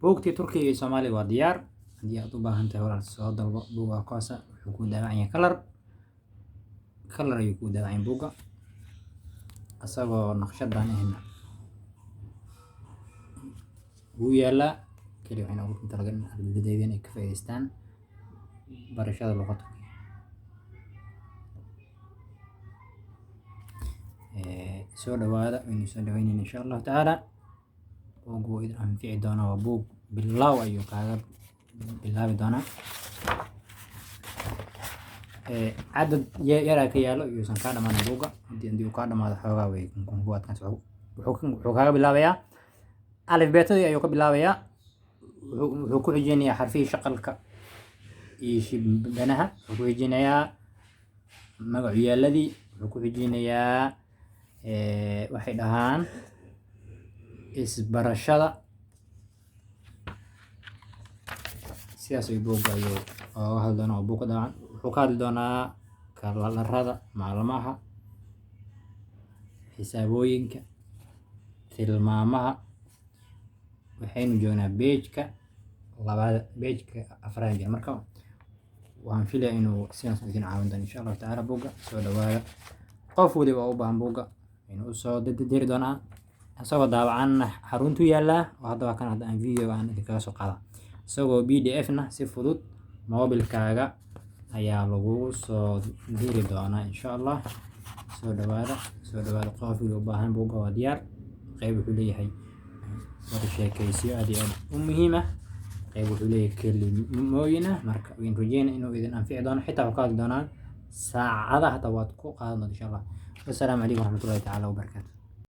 Buugtii Turkiga iyo Soomaaliga waa diyaar. Haddii aad u baahan tahay, walaal, soo dalbo buugga koosa. Wuxuu ku daawacan yahay color color ayuu ku daawacan yahay buugga, asagoo naqshadan ahna wuu yaalaa. Kaliya waxayna ugu talagalay in ardayda ay ka faa'iidaystaan barashada luqadda Turkiga. Soo dhawaada, waynu soo dhaweynayna insha Allahu tacaala. Buuggu wuu idin anfici doonaa, waa buug bilaaw ayuu kaaga bilaabi doonaa. Cadad yaraa ka yaalo, yuusan kaa dhamaanin buugga. Haddii uu kaa dhamaado, xoogaa way ku adkaanaysa. Wuxuu kaaga bilaabayaa alifbeetadii ayuu ka bilaabayaa. Wuxuu ku xijinayaa xarfihii shaqalka iyo shibanaha, wuxuu ku xijinayaa magacyaaladii, wuxuu ku xijinayaa waxay dhahaan isbarashada. Sidaas ayuu buugga ayuu ooga hadli doonaa. Waa buugga dabcan wuxuu ka hadli doonaa kalarada, maalmaha, xisaabooyinka, tilmaamaha. Waxaynu joognaa page-ka labaad, page-ka afraad jira. Marka waan filayaa inuu sidaas idin caawin doono insha Allahu tacaala buugga. Soo dhawaada, qof waliba oo u baahan buugga inuu usoo diri doonaa. Isagoo daawacanna xaruntu yaallaa, oo hadda waa kan hadda aan video aan idinkaga soo qaada. Isagoo PDF na si fudud mobilkaaga ayaa lagugu soo diri doonaa insha Allah. Soo dhawaada, soo dhawaada. Qof waliba u baahan buugga waa diyaar. Qayb wuxuu leeyahay wada sheekaysiyo aad iyo aad u muhiim ah, qayb wuxuu leeyahay kelimooyin ah. Marka waan rajeynaa inuu idin anfici doono. Xitaa wuxuu ka hadli doonaa saacadaha, hataa waad ku qaadan doonta insha Allah. Wassalaamu calaykum waraxmatullahi tacaala wabarakaatu.